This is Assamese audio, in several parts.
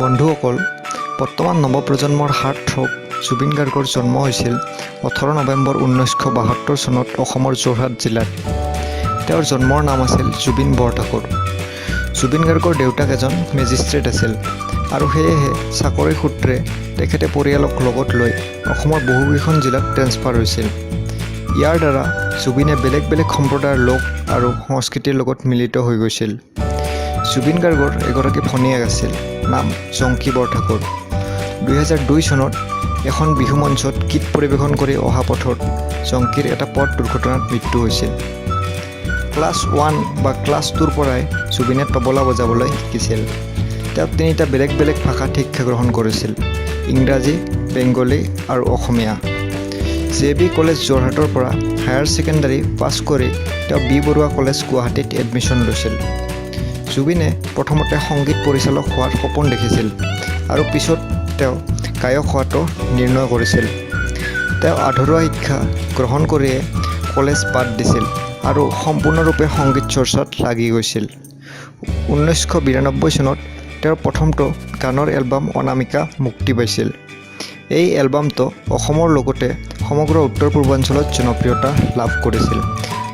বন্ধুসকল, বৰ্তমান নৱপ্ৰজন্মৰ হাৰ্টথ্ৰব জুবিন গাৰ্গৰ জন্ম হৈছিল 18 নৱেম্বৰ 1972 চনত অসমৰ যোৰহাট জিলাত। তেওঁৰ জন্মৰ নাম আছিল জুবিন বৰঠাকুৰ। জুবিন গাৰ্গৰ দেউতাক এজন মেজিষ্ট্ৰেট আছিল আৰু সেয়েহে চাকৰিৰ সূত্ৰে তেখেতে পৰিয়ালক লগত লৈ অসমৰ বহুকেইখন জিলাত ট্ৰেন্সফাৰ হৈছিল। ইয়াৰ দ্বাৰা জুবিনে বেলেগ বেলেগ সম্প্ৰদায়ৰ লোক আৰু সংস্কৃতিৰ লগত মিলিত হৈ গৈছিল। জুবিন গাৰ্গৰ এগৰাকী ভনীয়েক আছিল, নাম জংকী বৰঠাকুৰ। 2002 চনত এখন বিহু মঞ্চত গীত পৰিৱেশন কৰি অহা পথত জংকীৰ এটা পথ দুৰ্ঘটনাত মৃত্যু হৈছিল। ক্লাছ ওৱান বা ক্লাছ টুৰ পৰাই জুবিনে তবলা বজাবলৈ শিকিছিল। তেওঁ তিনিটা বেলেগ বেলেগ ভাষাত শিক্ষা গ্ৰহণ কৰিছিল: ইংৰাজী, বেংগলী আৰু অসমীয়া। জে বি কলেজ যোৰহাটৰ পৰা হায়াৰ ছেকেণ্ডাৰী পাছ কৰি তেওঁ বি বৰুৱা কলেজ গুৱাহাটীত এডমিশ্যন লৈছিল। জুবিনে প্ৰথমতে সংগীত পৰিচালক হোৱাৰ সপোন দেখিছিল আৰু পিছত তেওঁ গায়ক হোৱাটো নিৰ্ণয় কৰিছিল। তেওঁ আধৰুৱা শিক্ষা গ্ৰহণ কৰিয়ে কলেজ বাদ দিছিল আৰু সম্পূৰ্ণৰূপে সংগীত চৰ্চাত লাগি গৈছিল। 1992 চনত তেওঁৰ প্ৰথমটো গানৰ এলবাম অনামিকা মুক্তি পাইছিল। এই এলবামটো অসমৰ লগতে সমগ্ৰ উত্তৰ পূৰ্বাঞ্চলত জনপ্ৰিয়তা লাভ কৰিছিল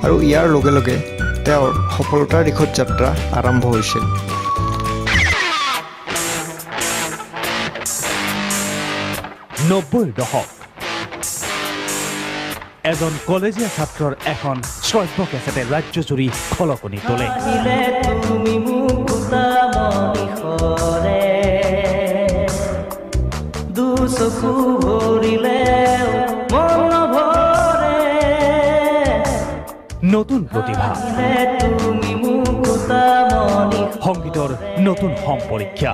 আৰু ইয়াৰ লগে লগে তেওঁৰ সফলতাৰ দিশত যাত্ৰা আৰম্ভ হৈছিল। 90ৰ দশক। এজন কলেজীয়া ছাত্ৰৰ এখন শ্ৰব্য কেছেটে ৰাজ্যজুৰি খলকনি তোলে। আহিলে তুমি মুকুতামণি সৰে, দুচকু ভৰিলে মন নভৰে। নতুন প্ৰতিভা, আহিলে তুমি মুকুতামণি সংগীতৰ নতুন সম্পৰীক্ষা।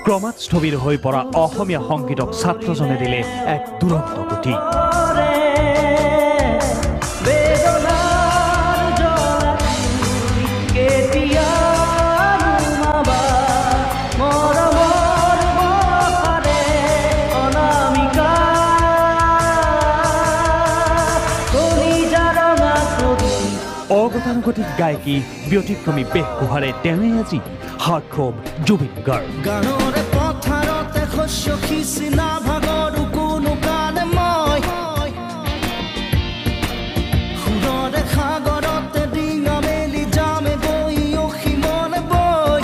ক্ৰমাৎ স্থবিৰ হৈ পৰা অসমীয়া সংগীতক ছাত্ৰজনে দিলে এক দুৰন্ত গতি। সৰে, বেদনাৰ জ্বলা তুমি কেতিয়া নুমাবা মৰমৰ বৰষাৰে অনামিকা, কলিজা ৰঙা কৰি। অগতানুগতিক গায়কী, ব্যতিক্ৰমী বেশভূষাৰে তেওঁৱেই আজি হাৰ্টথ্ৰব জুবিন গাৰ্গ। গানৰে পথাৰতে শস্য সিঁচি নাভাগৰো কোনো কালে মই, সুৰৰে সাগৰতে ডিঙা মেলি যামে গৈ অসীমলে বৈ।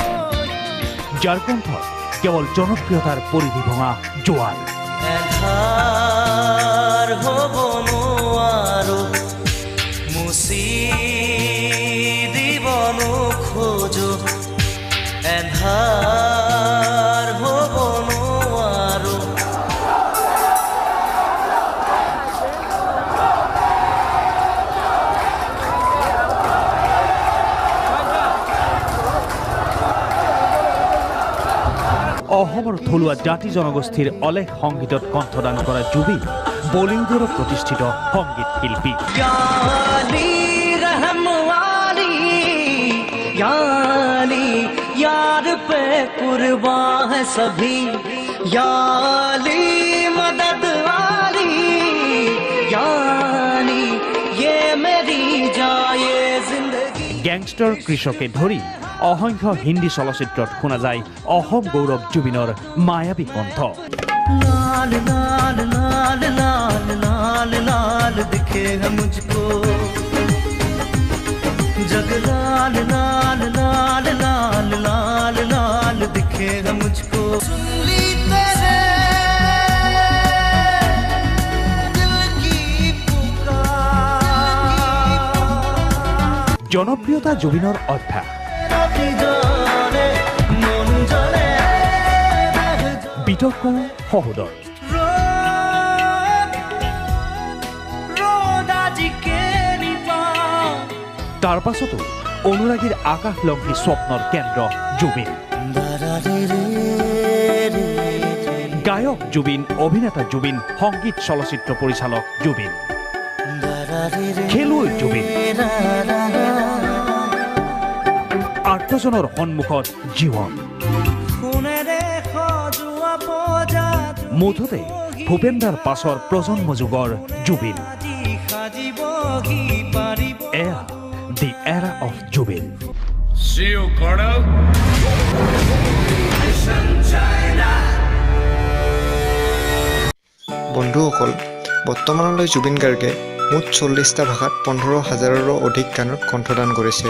যাৰ কণ্ঠত কেৱল জনপ্ৰিয়তাৰ পৰিধি ভঙা জোৱাৰ। এন্ধাৰ হ'ব নোৱাৰো, মুচি দিব নোখোজো, এন্ধাৰ হ'ব নোৱাৰো। অসমৰ থলুৱা জাতি জনগোষ্ঠীৰ অলেখ সংগীতত কণ্ঠদান কৰা জুবিন বলিউডৰো প্ৰতিষ্ঠিত সংগীত শিল্পী। या अली रहम वाली, या अली यार पे कुर्बान है सभी, या अली मदद वाली, या अली ये मेरी जाए जिंदगी। গেংষ্টাৰ কৃষকে ধৰি অসংখ্য হিন্দী চলচ্চিত্ৰত শুনা যায় অসম গৌৰৱ জুবিনৰ মায়াবী কণ্ঠ। लाल लाल लाल लाल लाल लाल दिखे है मुझको जग, लाल लाल लाल लाल लाल लाल दिखे है मुझको। सुन ली तेरे दिल की पुकार। জনপ্ৰিয়তা জুবিনৰ অভ্যাস। राती जाने मन जले। বিতৰ্ক সহোদৰ। ৰোদ ৰোদ আজিকে নিপাওঁ। তাৰ পাছতো অনুৰাগীৰ আকাশলংঘী স্বপ্নৰ কেন্দ্ৰ জুবিন। গায়ক জুবিন, অভিনেতা জুবিন, সংগীত চলচ্চিত্ৰ পৰিচালক জুবিন, খেলুৱৈ জুবিন, আৰ্তজনৰ সন্মুখত জীৱন। সোণেৰে সজোৱা পজা। মুঠতে ভূপেন্দাৰ পাছৰ প্ৰজন্ম যুগৰ জুবিন। আজি সাজিবহি পাৰিব। এয়া The era of Zubeen. See you, Colonel. বন্ধুসকল, বৰ্তমানলৈ জুবিন গাৰ্গে মুঠ 40টা ভাষাত 15 হাজাৰৰো অধিক গানত কণ্ঠদান কৰিছে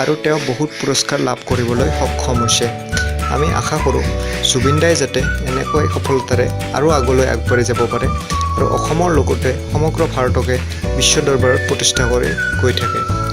আৰু তেওঁ বহুত পুৰস্কাৰ লাভ কৰিবলৈ সক্ষম হৈছে। আমি আশা কৰোঁ, জুবিন দাই যাতে এনেকৈ সফলতাৰে আৰু আগলৈ আগবাঢ়ি যাব পাৰে আৰু অসমৰ লগতে সমগ্ৰ ভাৰতকে বিশ্ব দৰবাৰত প্ৰতিষ্ঠা কৰি গৈ থাকে।